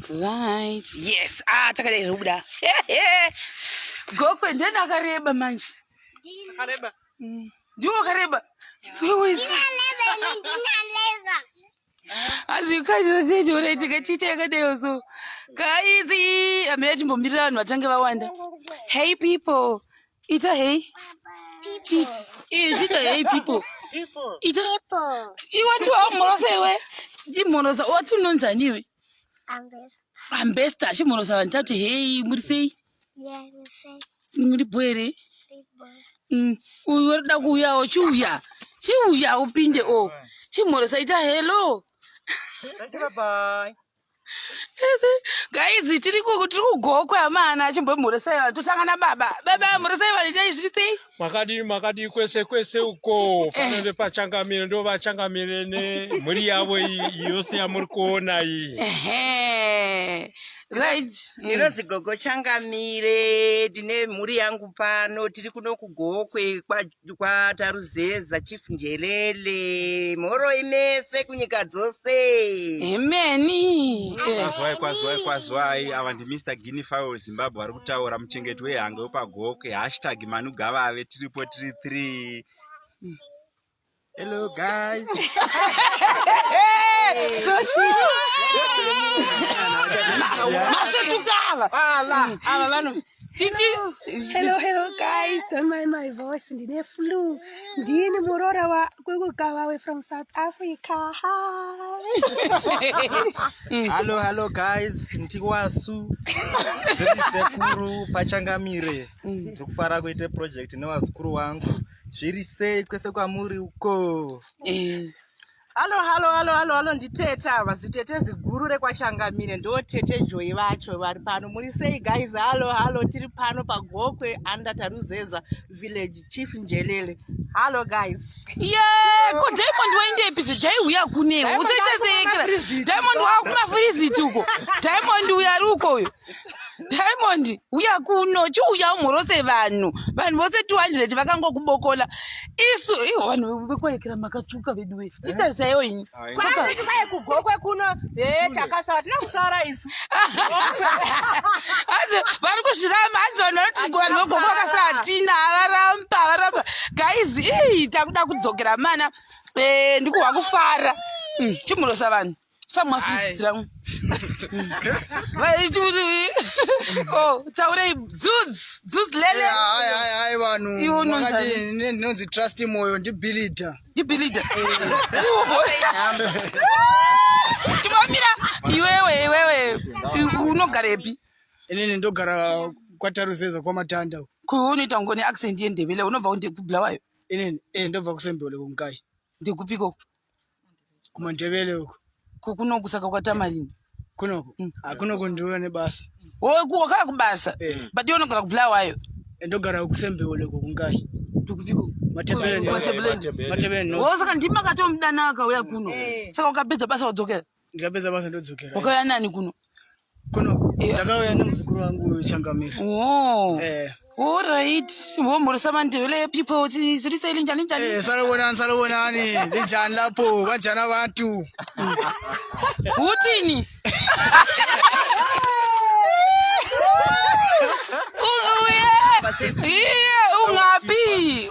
Right. Yes. Ah, takadai zvobuda. Gokwe ndiani akareba manje? Akareba. Ndiwo akareba. Asi ukaita sei chiona tikachiita yakadaiwo so. Guys, amira timbomirira vanhu vatange vawanda. Hey people. Ita hey. Chita. Eh, chita hey people. Ita. Iwe chiwamhorosa iwe. Chimhorosa wati unonzani iwe? Ambesta. Chimhorosa vanhu tati hey muri sei? Muri bho here? Uyu warida kuuyawo chiuya. Chiuya upinde o. Chimhorosa ita hello. Bye. Guys, tiri ku tiri kugokwe amana achimbomhoresai vanhu tosangana baba. Baba mhoresai vanhu itai zviri sei? Makadii makadii kwese kwese uko pano ndepachangamire ndo vachangamire nemhuri yavo iyi yose yamuri kuona iyi. Ehe. Right. Ndinozi Gogo Changamire, ndine mhuri yangu pano, tiri kuno kuGokwe kwaTaruzeza, Chief Njelele. Mhoroi mese kunyika dzose. Ameni. Kwazwai, kwazwai, kwazwai. Ava ndi Mr. Guinea Fowl Zimbabwe vari kutaura muchengeti wehange wepagokwe. Hashtag Manu Gavave tiripo tiri 3. Hello guys. Masvetuka ava. Ava, ava vano Titi. Hello, hello guys. Don't mind my voice. Ndine flu. Ndini muroora wa Gugu from South Africa. Hi. Hello, hello guys. Ndikwasu. Ndiri sekuru pachangamire. Ndiri kufara kuite project nevazukuru wangu. Zviri sei kwese kwamuri uko? Halo halo halo halo halo nditete ava zitete ziguru rekwachangamire ndo tete Joy vacho vari pano muri sei guys halo halo tiri pano pagokwe under Taruzeza village Chief Njelele halo guys Ye, ko Diamond waendepi zve Jai uya kunewe. Diamond Usaita ari seekera. kumafiriziti. Diamond wakumafriziti uko. Diamond uya ari uko uyo. Diamond uya kuno chiuya umhorose vanhu. Vanhu vose 200 vakangokubokola. Isu iwo vanhu vekwaekera makatsvuka vedu we. Titarisaiwo ini. Kwai kwai kugokwe kuno eh takasara tina kusara isu Hanzi vari kuzviramba hanzi vanhu vanoti vanhu vegoko vakasara hatina havaramba havaramba guys ii takuda kudzokera mana eh, ndikuhwa kufara chimhorosa vanhu samwafisitirangu oh, taurei dzudz dzudz lele Hai hai hai vanhu Iwe unonzi makadini? Ini ndinonzi Trust Moyo ndibhilidha. Ndibhilidha. Timamira iwewe iwewe unogarepi? Inini ndogara kwaTaruzeza kwaMatanda. Ko unoita ngoni accent yeNdebele unobva kuBulawayo? Inini eh ndobva kuSembole kuNkayi. Ndikupiko? KumaNdebele uko. Kukunoku saka kwatamarini? Kunoku? Ah, kunoku ndiuya nebasa. Oh, wakaya kubasa? Eh. But iwe unogara kuBulawayo? Ndogara kuSembole uko kuNkayi. Ndikupiko? Matebeleni. Matebeleni. Matebeleni North. Oh, saka ndimi makatomudana akauya kuno. Saka ukapedza basa wadzokera? Ndikapedza basa ndodzokera. Wakauya nani kuno? Kunoku. Yes. Ndakauya nemuzukuru wangu Changamire. Oh. Eh. All right. Womhoresa maNdebele people zviri sei linjani njani? Eh, salibonani salibonani. Linjani lapho? Kanjani abantu? Uthini? Uye. Iye ungapi?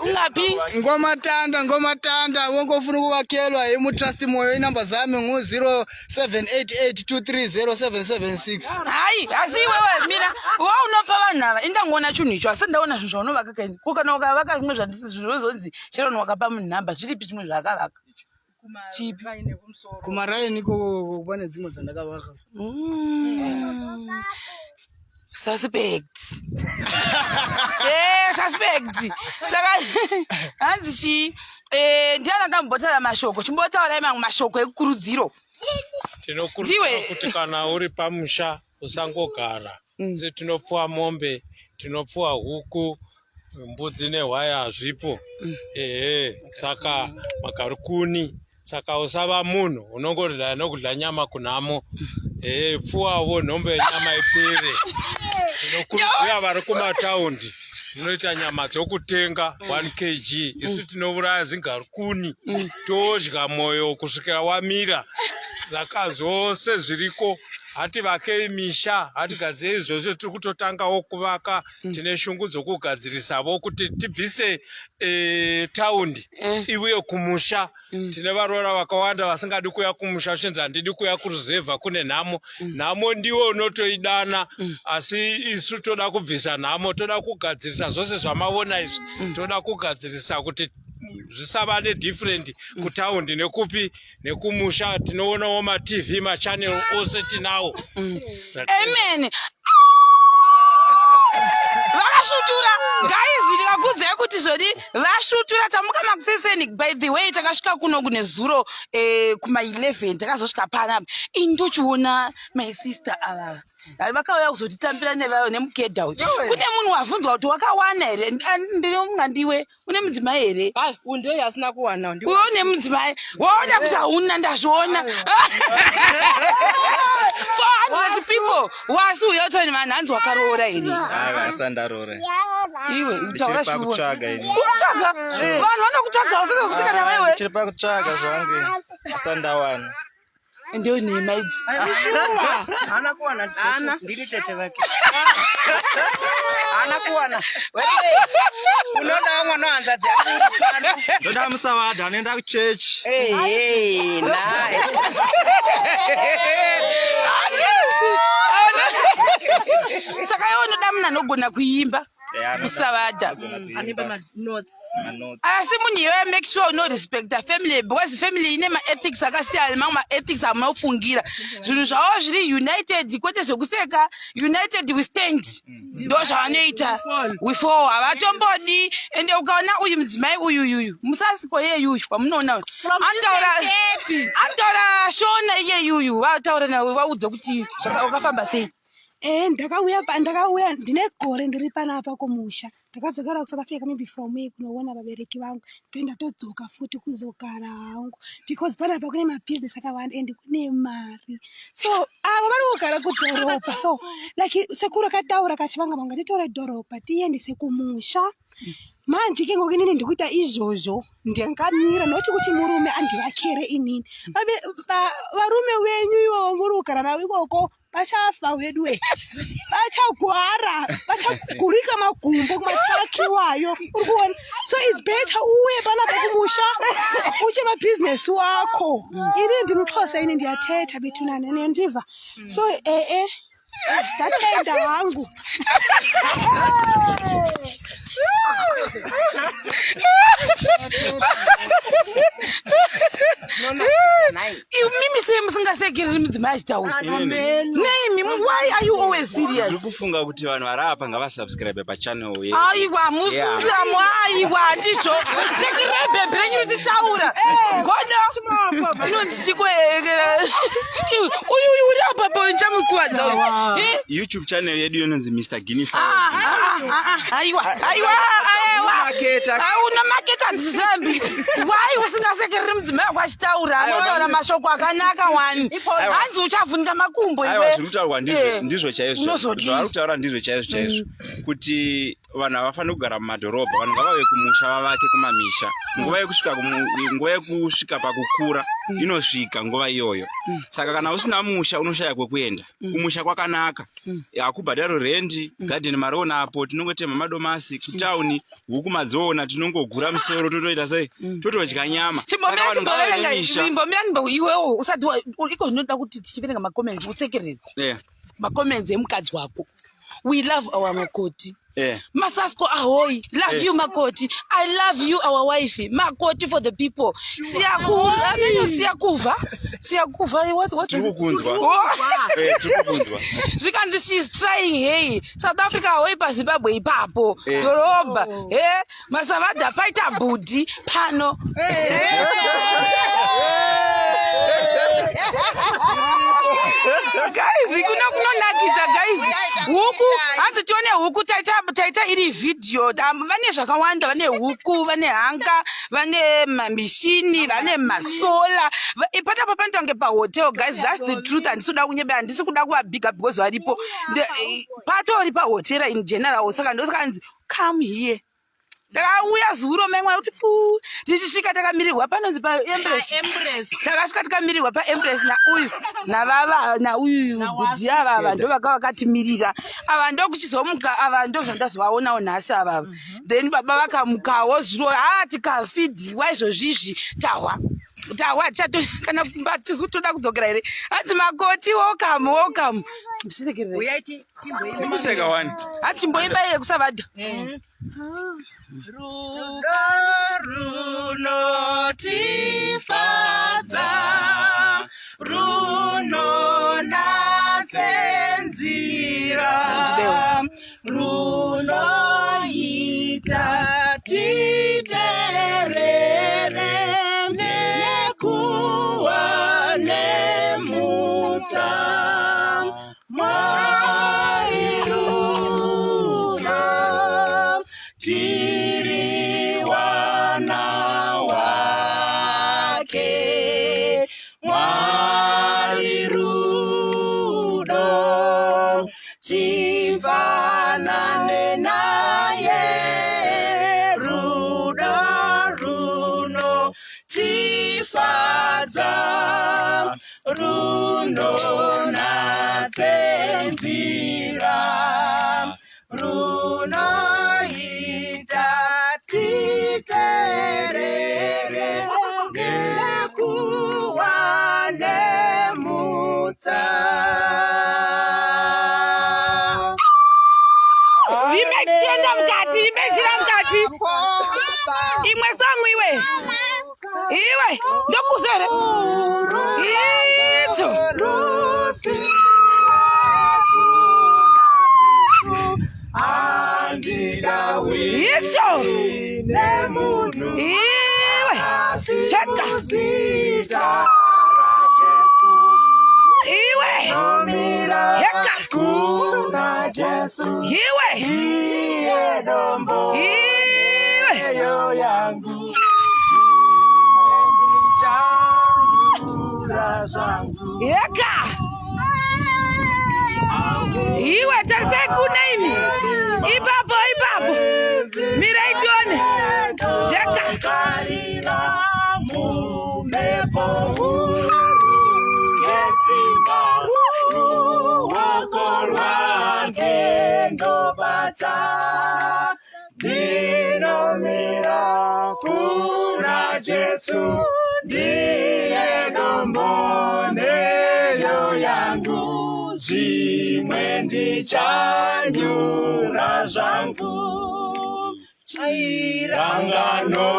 Ungapi? Ngomatanda ngomatanda wonke ofuna ukuwakhelwa imutrust moyo inamba zami ngu-0788230776. Hayi, asi iwewe mina wa unopa vanhu ava indangoona chinhu icho asi ndaona zvinhu zvaunovaka kaini. Ko kana ukavaka zvimwe zvandisi zvinozonzi Sharon wakapa munhu nhamba zviripi zvimwe zvaakavaka? Chipi? Kumaraini ikoko pane dzimwe dzandakavaka. Suspect. Eh, suspect. Saka hanzi chii? Eh, ndiani andambotaura mashoko? Chimbotaurai mamwe mashoko ekukurudziro. Tinokurudzira Ndiwe. kuti kana uri pamusha usangogara. Se tinopfuwa mombe, tinopfuwa huku, mbudzi nehwai hazvipo. Ehe, saka magarikuni. Saka usava munhu unongodya nokudya nyama kunhamo. Ehe, pfuwawo nhombe yenyama ipere. Tinokurudzira vari kumataundi munoita nyama dzokutenga 1 kg isu tinouraya zingarikuni todya moyo kusvikira wamira. Saka zvose zviriko, hativakei misha, hatigadzirei izvozvo, tiri kutotangawo kuvaka. Tine shungu dzokugadzirisavo kuti tibvise taundi iuye kumusha. Tine varoora vakawanda vasingadi kuuya kumusha, zvichinzi handidi kuuya kuruzevha kune nhamo. Nhamo ndiwo unotoidana, asi isu toda kubvisa nhamo, toda kugadzirisa zvose zvamavona izvi. Toda kugadzirisa kuti zvisava nedifferent kutaundi nekupi nekumusha. Tinoonawo maTV, machannel ose tinawo. Amen. Vakasvutura guys, ndikakudzai kuti zvodi vasvutura. Tamuka makuseseni. By the way, takasvika kuno kune zuro kuma11 takazosvika panapa. Ini ndochiona my sister ava vakauya kuzotitambira nevayo nemukedha uyu. Kune munhu wavhunzwa kuti wakawana here? Ndinofunga ndiwe une mudzimai here? Undei asina kuwana. Uwe une mudzimai, waona kuti hauna, ndazviona. 400 people wasi uya utaura nevanhu, hanzi wakaroora here? Aiwa, asandarora. Iwe taura. Ndichiri pakutsvaga ini. Ukutsvaga, vanhu vanokutsvaga usese kusikana wewe. Ndichiri pakutsvaga zvangu, asandawana. Ndio nhema idzi. Haana kuwana. Ana ndiri tete vake, haana kuwana. Unoda mwana wanzadzi yangu uri pano. Ndoda musavadha anoenda kuchechi. Hey, nice. Saka iwe unoda munhu anogona kuimba kusavadha? Anoimba manotes. Asi munhu iyoyo, make sure unorespecta family, because family ine maethics akasiyana nemamwe maethics amunofungira. Zvinhu zvavo zviri united, kwete zvekuseka. United we stand, ndo zvavanoita. We fall havatombodi. Ende ukaona uyu mudzimai uyu uyuyu musasiko iyeyuyu wamunoona uyu anotaura Shona iyeyuyu, vataura nawe, vaudze kuti wakafamba sei. Ndakauya ndine gore ndiri panapa kumusha. Ndakadzokera kuSouth Africa maybe from May kunoona vabereki vangu, then ndatodzoka futi kuzogara hangu because panapa kune mabhizinesi akawanda and kune mari. So ava vari kugara kudhorobha, so like sekuru akataura kati vanga vanga titore dhorobha tiendese kumusha. Manje ke ngoku inini ndikuita izvozvo, ndingamira noti kuti murume andivakere inini. Varume wenyu ivovo muri kugara navo ikoko vachafa wedwe, vachagwara, vachagurika magumbo kumatraki iwayo uri kuona. So it's better uye panapa kumusha uche mabhizinesi wako. Ini ndimuXhosa, ini ndiyathetha bethunana, nendiva. So ee, ndatenda hangu. Mimi sei musingasekereri mudzimai achitaura neimi? Why are you always serious? Ndiri kufunga kuti vanhu vari apa ngavasubscribe pachannel ye. Aiwa, mususamu, aiwa, handizvo. Sekererai bhebhi renyu richitaura. Godo inonzi chikoekera uyu uyu uri apa po nchamukuvadza uyu. YouTube channel yedu inonzi Mr Guinea Fowl. Ah, ah, ah, ah, aiwa, aiwa, aiwa. Maketa. Auna maketa, handizambi. Why usingasekereri mudzimai wako achitaura? Anotaura mashoko akanaka wani. Hanzi uchavhunika makumbo. Aiwa, iwe. Zviri kutaurwa ndizvo, ndizvo chaizvo. Unozodii? Zvavari kutaura ndizvo chaizvo chaizvo, kuti vanhu havafaniri kugara mumadhorobha, vanhu ngavauye kumusha vavake kumamisha. Nguva yekusvika pakukura inosvika nguva iyoyo. Saka kana usina musha unoshaya kwekuenda. Kumusha kwakanaka, hakubhadharo rendi, gadheni mariona apo, tinongotema madomasi. Kutauni huku madziona, tinongogura musoro, totoita sei, totodya nyama. Saka Chimbomira, vanhu ngavave chimboverenga, nemisha. chimbomira ndimbo iwewo usati iko zvinoda kuti tichiverenga macomments usekerere. Macomments emukadzi wako: "We love our makoti." Masasco ahoy, love you makoti, I love you our wife, makoti for the people. Siyaku siyakuva siyakuva, what Tiri kukunzwa. Oh. Tiri kukunzwa. Zvikanzi she's trying. Hey, South Africa ahoy, paZimbabwe ipapo. Dhorobha he masavadha paita bhudhi pano. Guys, kuno kunonakidza guys. Huku, hanzi tione huku. Taita iri vhidhiyo. Vane zvakawanda, vane huku, vane hanga, vane mamishini, vane masola. Ipatapa panoita kunge pahotel guys, that's the truth. Handisi kuda kunyebera, handisi kuda kuvabhiga because varipo. Patori pahotera in general. Saka ndosakanzi come here. Takauya zuro maimwana kuti fu tichisvika takamirirwa panonzi paempress. Takasvika tikamirirwa paempress nauyu navava nauyu bhudhi avava ndovaka vakatimirira ava ndokuchizomuka ava ndozvandazovaonawo nhasi avava. Then baba vakamukawo zuro haa tikafidhiwa izvozvizvi tahwa tahwa tichato kana kumba tizi kutoda kudzokera here hanzi makoti welcome welcome. Msisekerere. Ndikuseka wani. Hanzi chimboimba iye kusavadha. Rudo runotifadza, runonatse nzira, runoita titerere nekuwa nemutsa. Mwari rudo, tiri wana wake. Mwari rudo, tifanane naye. Rudo runotifadza, runonatse nzira, runoita titerere nekuwa nemutsa. Imbe chienda mukati, imbe chienda mukati. Imwe sangu iwe. Iwe, ndokuza here? Itso. Itso. Iwe. Cheka. Iwe. Heka. Iwe. Iwe. Heka. Iwe tarisai kuna imi. Ipapo ipapo. Mirai tione. Cheka. Ndinomira kuna Jesu, ndiye dombo neyo yangu, zvimwe ndichanyura zvangu. Chirangano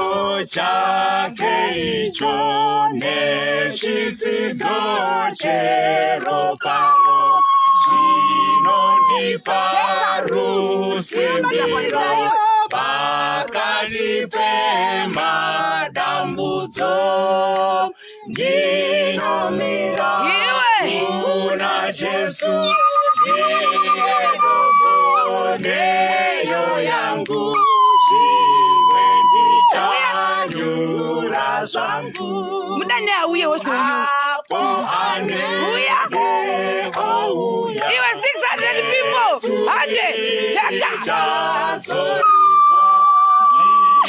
chake icho nechisidzo cheroparo zvinondipa rusimbiro pakati pemadambudzo. Ndinomira Iwe. kuna Jesu, ndiye dombo neyo yangu, zvimwe ndichanyura zvangu. Mudane auye wose uyu. Apo Uya. anenge ouya, Iwe 600 people. Hande. Cheka. ndichazoridzwa.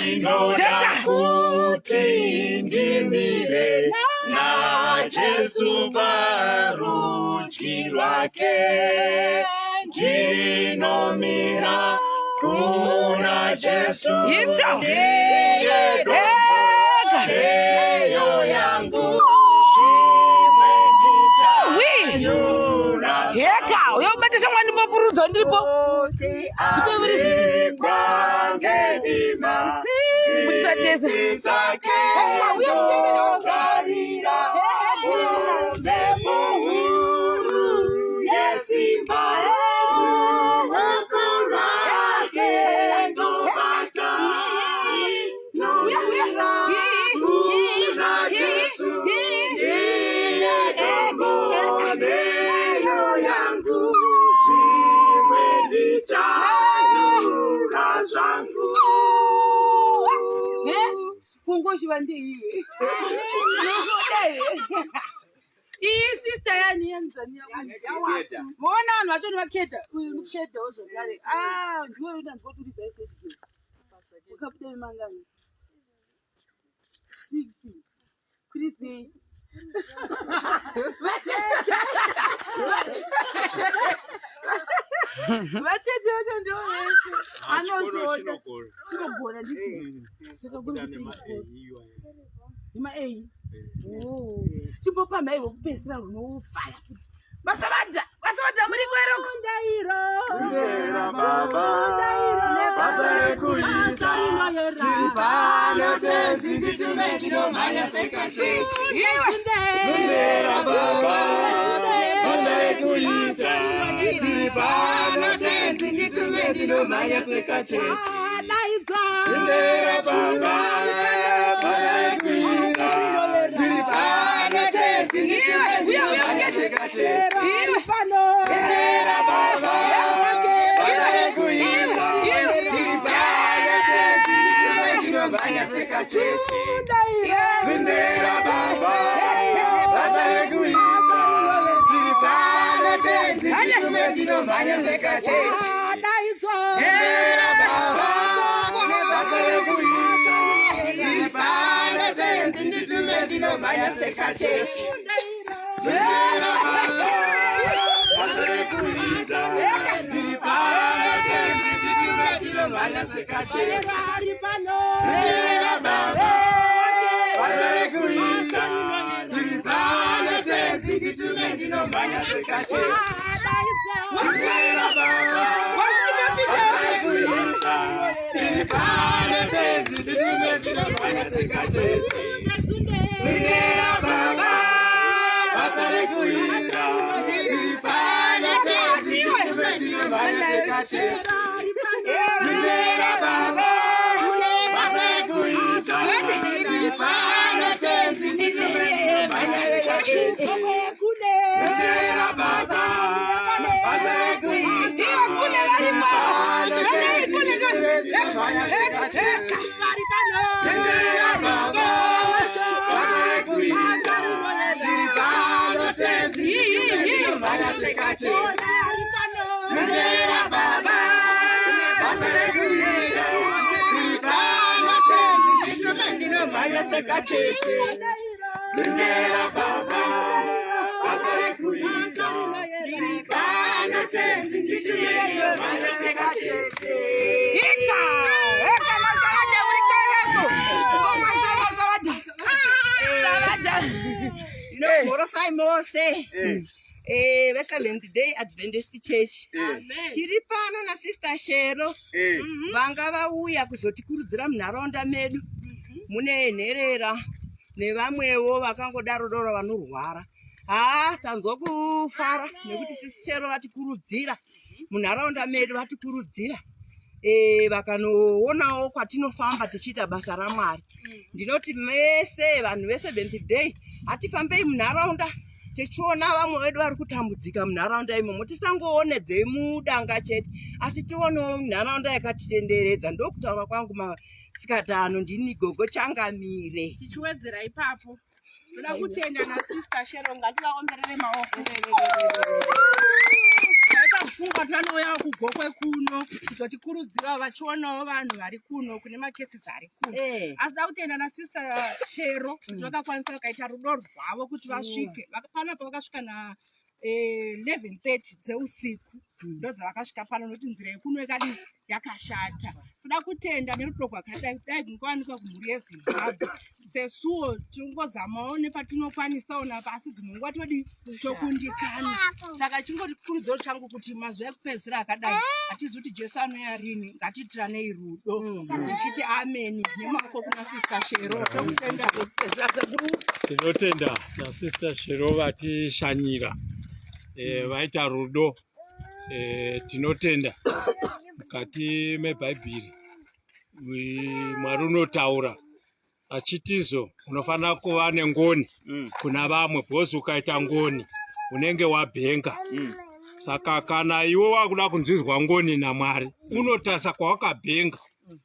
Ndinoda Teka. kuti ndimire naJesu parudyi rwake. Ndinomira kuna Jesu, Itso. ndiye dombo Heka. neyo yangu, zvimwe Wi. ndichanyura Heka. Uye ubate shamwari ndimbopurudzwa ndiripo. Andikwa ngedima, Mutisatese. tsitsi dzake ndotarira, mumhepo huru yesimba, ruoko rwake ndobata. Nomira kuna Jesu, ndiye dombo neyo yangu, zvimwe ndichanyura zvangu. Kungoshiva ndeiwe. Iyi sister yani yanzani Voona vanhu vacho ndivakeda. Uyu mukeda wo zvakare. Ah, ndiwe unanzwa kuti uri Wakabuda nemangani? 6. Kuri sei? Vatete vacho ndivo vese. Anoshota. Chinogona nditi. Saka kuri kusei? Nema-A. Oh. Chimbopamhai wekupedzisira runofaya futi. Vasavadha, vasavadha muri kweroko. Sundera baba, basa rekuita tiri pano tenzi nditume ndinomhanya sekacheche. Sundera baba, basa rekuita tiri pano tenzi nditume ndinomhanya sekacheche. Sundera baba, basa rekuita tiri pano tenzi nditume ndinomhanya sekacheche. Sundera baba, basa rekuita tiri pano tenzi nditume ndinomhanya sekacheche. Sundera baba, basa rekuita tiri pano tenzi nditume ndinomhanya sekacheche. Sundera baba, basa rekuita tiri pano tenzi nditume ndinomhanya sekacheche. Sundera baba, basa rekuita tiri pano tenzi nditume ndinomhanya sekacheche. Sundera baba, basa rekuita tiri pano tenzi nditume ndinomhanya sekacheche. Sundera baba, basa rekuita tiri pano tenzi nditume ndinomhanya sekacheche. Sundera baba, basa rekuita tiri pano tenzi nditume ndinomhanya sekacheche. Sundera baba, basa rekuita tiri pano tenzi nditume ndinomhanya sekacheche. Sundera baba, basa rekuita tiri pano tenzi nditume ndinomhanya sekacheche. Sundera baba, basa rekuita tiri pano tenzi nditume ndinomhanya sekacheche. Sundera baba, basa rekuita tiri pano tenzi nditume ndinomhanya sekacheche. Sundera baba, basa rekuita tiri pano tenzi nditume ndinomhanya sekacheche. Ika! Eka masavadha muri kwereko. Masavadha. Savadha. Ndinomhorosai mose veSeventh Day Adventist Church. Tiri pano naSister Shero vanga vauya kuzotikurudzira munharaunda medu mune nherera nevamwewo vakangodaro doro vanorwara. Haa, tanzwa kufara nekuti Sisi Shero vatikurudzira munharaunda medu, vatikurudzira vakanoonawo kwatinofamba tichiita basa raMwari. Ndinoti mese vanhu veSeventh Day hatifambei munharaunda tichiona vamwe vedu vari kutambudzika munharaunda imomo. Tisangoone dzemudanga chete, asi tionewo nharaunda yakatitenderedza. Ndokutaura kwangu masikatano. Ndini Gogo Changamire. Tichiwedzera ipapo, toda kutenda naSister Shero. Ngativaomberere maoko. Taita kufunga tanouya kuGokwe kuno kuzotikurudzira, vachionawo vanhu vari kuno kune macases ari kuno, asi da kutenda naSister Shero kuti vakakwanisa vakaita rudo rwavo kuti vasvike. Panapa vakasvika na 11:30 dzeusiku, ndo dzavakasvika pano, nokuti nzira yekuno yakadii, yakashata. Toda kutenda nerudo rwakadai dai kungowanikwa kumhuri yeZimbabwe. Sesuwo tingozamawo nepatinokwanisawo napo, asi dzimwe nguva todi tokundikana. Saka chingotikurudziro changu kuti mazuva ekupedzisira akadai, hatizi kuti Jesu anouya rini, ngatiitiranei rudo. Ndichiti ameni nemaoko kuna Sister Shero. Tokutenda zvekupedzisira, sekuru. Tinotenda naSister Shero vatishanyira, vaita rudo. Tinotenda. Mukati meBhaibheri Mwari unotaura achitizo unofanira kuva nengoni kuna vamwe, because ukaita ngoni unenge wabhenga. Saka kana iwe wakuda kunzwirwa ngoni naMwari, unotarisa kwawakabhenga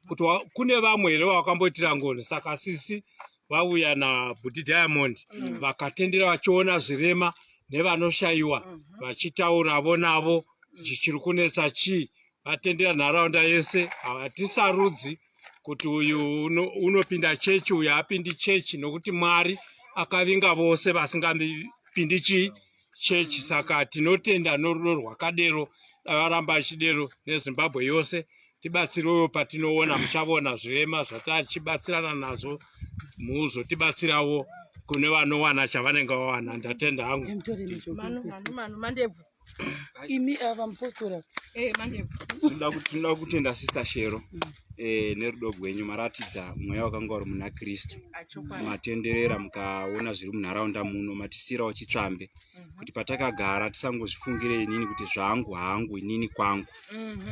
kuti kune vamwe here vawakamboitira ngoni. Saka sisi vauya naBhudhi Diamond, vakatendera vachiona zvirema nevanoshayiwa, vachitauravo navo chichiri kunetsa chii. Vatendera nharaunda yese, hatisarudzi. kuti uyu unopinda chechi uyu haapindi chechi nokuti Mwari akavinga vose vasingapindi chii chechi. Saka tinotenda norudo rwakadero, varamba achidero neZimbabwe yose. Tibatsirewo patinoona muchavona zvirema zvatachibatsirana nazvo, muzotibatsirawo kune vanowana chavanenge vawana. Ndatenda hangu. Mandebvu imi ava mupostora. Mandebvu. Tinoda kutenda Sister Shero nerudo rwenyu. Maratidza mweya wakanga uri muna Kristu. Matenderera mukaona zviri munharaunda muno, matisiyirawo chitsvambe kuti patakagara tisangozvifungire inini kuti zvangu hangu inini kwangu,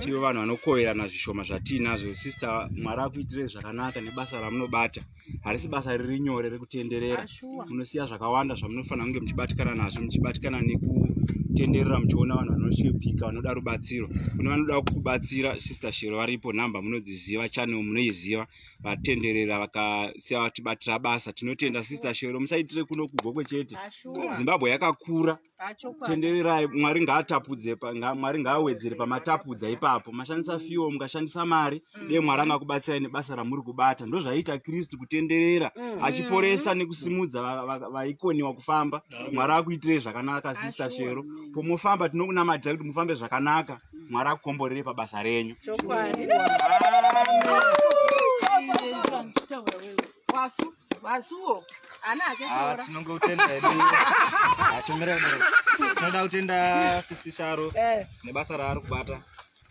tive vanhu vanokoverana zvishoma zvatiinazvo. Sister, Mwari akuitirei zvakanaka nebasa ramunobata. Harisi basa riri nyore rekutenderera, munosiya zvakawanda zvamunofanira kunge muchibatikana nazvo, muchibatikana nekutenderera muchiona vanhu vanoshupika, vanoda rubatsiro. Kune vanoda kukubatsira, Sister Shero varipo, nhamba munodziziva, channel munoiziva. Vatenderera vakasiya vatibatira basa. Tinotenda Sister Shero. Musaitire kuno kuGokwe chete, Zimbabwe yakakura, tendererai. Mwari ngaatapudze, Mwari ngaawedzere pamatapudza ipapo. Mashandisa fiwo, mukashandisa mari, dei Mwari angakubatsirai nebasa ramuri kubata. Ndozvaiita Kristu, kutenderera achiporesa nekusimudza vaikoniwa kufamba. Mwari akuitirei zvakanaka, Sister Shero. Pomofamba tinokunamatira kuti mufambe zvakanaka. Mwari akukomborere pabasa renyu. Chokwadi. Wasu, wasuwo. Ana ake kuora. Tinongotenda hedu. Atumira tinoda kutenda Sisi Sharo nebasa raari kubata.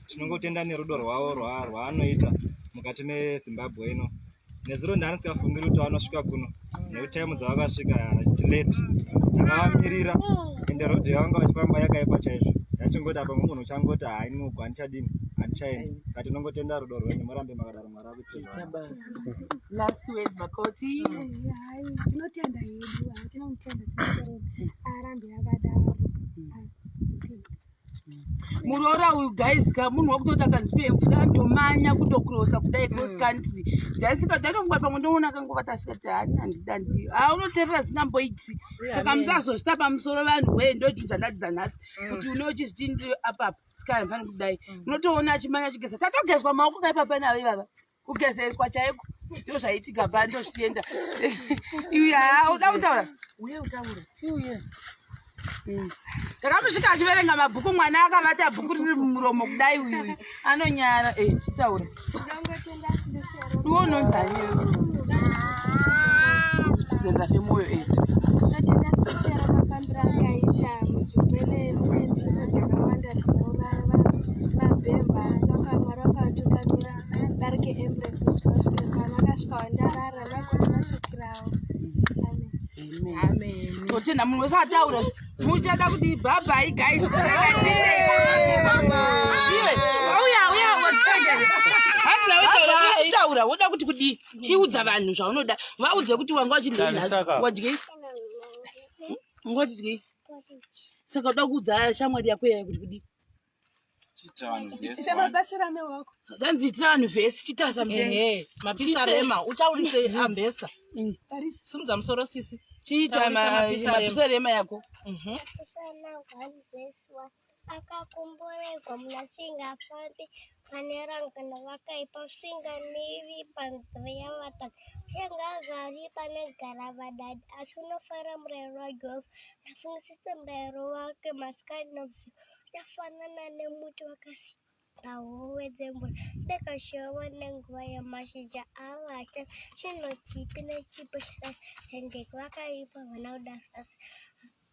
Tinongotenda nerudo rwavo rwaanoita mukati meZimbabwe ino. Nezuro ndanisingafungiri kuti vanosvika kuno nekuti time dzavakasvika it's late. Takavamirira ende road yavanga vachifamba yakaipa chaizvo. Yachingoti apa munhu uchangoti hai uku handichadini, handichaendi. Saka tinongotenda rudo rwenyu, murambe makadaro, Mwari akuitire zvakanaka. Last words, Makoti. Hai, tinotenda hedu, tinotenda Sisi arambe akadaro. Muroora uyu guys ka, munhu wekutoti akanzi mvura andomanya kutokrosa kudai, cross country. Ndaisvika ndatonguva pamwe ndoona akangova tasikati hani handidandi ha unoteerera zinamboiti. Saka musazozvita pamusoro vanhu wee. Ndochinhu ndadzidza nhasi kuti une uchizviti ndiri apapa sika handifani kudai. Unotoona achimanya achigeza, tatogezwa maoko kaipapa navo ivava, kugezeswa chaiko ndo zvaitika pa. Ndozvitenda iwe. Ha, uda kutaura uye utaure chiuye. Takamusvika achiverenga mabhuku, mwana akavata bhuku riri mumuromo kudai. Uyuyu anonyara. Chitaura Ndongotenda Sisi Shero. Iwe unonzani chizenza femwoyo? Ndinotenda Sisi Shero mafambiro akaita munzvimbo ine mune mhepo dzakawanda dzinouraya mabhemba, asi Mwari vakavatungamira darike ambulance kusvika vasvike pano. Akasvika wandarara magona masvikirawo. Amen. Amen. Totenda munhu wese ataura. Muchada kuti bye bye guys. Iwe auya auya uchitaura woda kuti kudii? Chiudza vanhu zvaunoda, vaudze kuti wanga uchidyi nhasi. Wadyei? Wanga uchidyei? Saka uda kuudza shamwari yako yaya kuti kudii? Ita mabasirame wako. Zanzi itira vanhu vhesi chitasa. Ehe, mapisarema utaurise ambesa. Simudza musoro sisi. Chiita Taurisa mapisarema. Mapisarema yako. Mapisarema 1 verse 1. Akakomborerwa munhu asingafambi pane rangano vakaipa, usingamiri panzira yavatadzi, usingagari panogara vadadi, asi unofara murayiro waJehovha, afungisise murayiro wake masikati nousiku. Uchafanana nemuti wakasimwa hove dzemvura, ndakashawa nenguva yamashizha avo acha chinhu chipi nechipi chakatendeka. Vakaipa havana kudaro,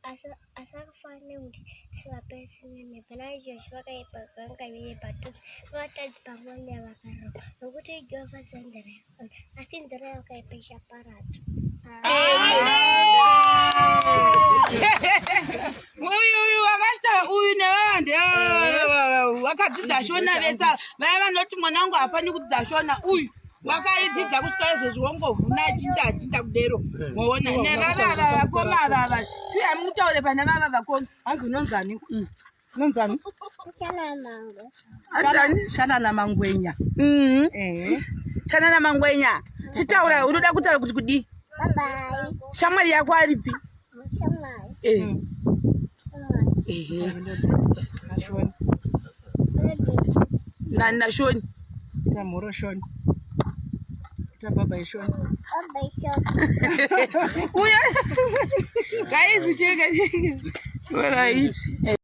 asi akafanana nekuti sivapesi nemhepo. Naizvozvo vakaipa vangavire padhuze vatadzi pamwe nevakarurama, nokuti Jehovha ziva nzira yavo, asi nzira yakaipa ichaparadzwa. Uyu uyu akachitaura uyu nevava ndevakadzidza Shona vese. Vaya vanoti mwana wangu haafani kudzidza Shona, uyu wakaidzidza kusvika izvozvi, wongovhuna achinda achinda kudero. Moona nevava ava vakoma avava, chiuya mutaure pana vava vakoma. Hanzi unonzani? Unonzani? Anzani? Shanana Mangwenya. Chanana Mangwenya, chitaura, unoda kutaura kuti kudii? Bye. Shamwari yako aripi? Shamwari. Ehe. Nani nashoni? Ita mhoro Shoni. Ita baba ishona. Baba ishona. Uya. Guys, cheka cheka. Alright.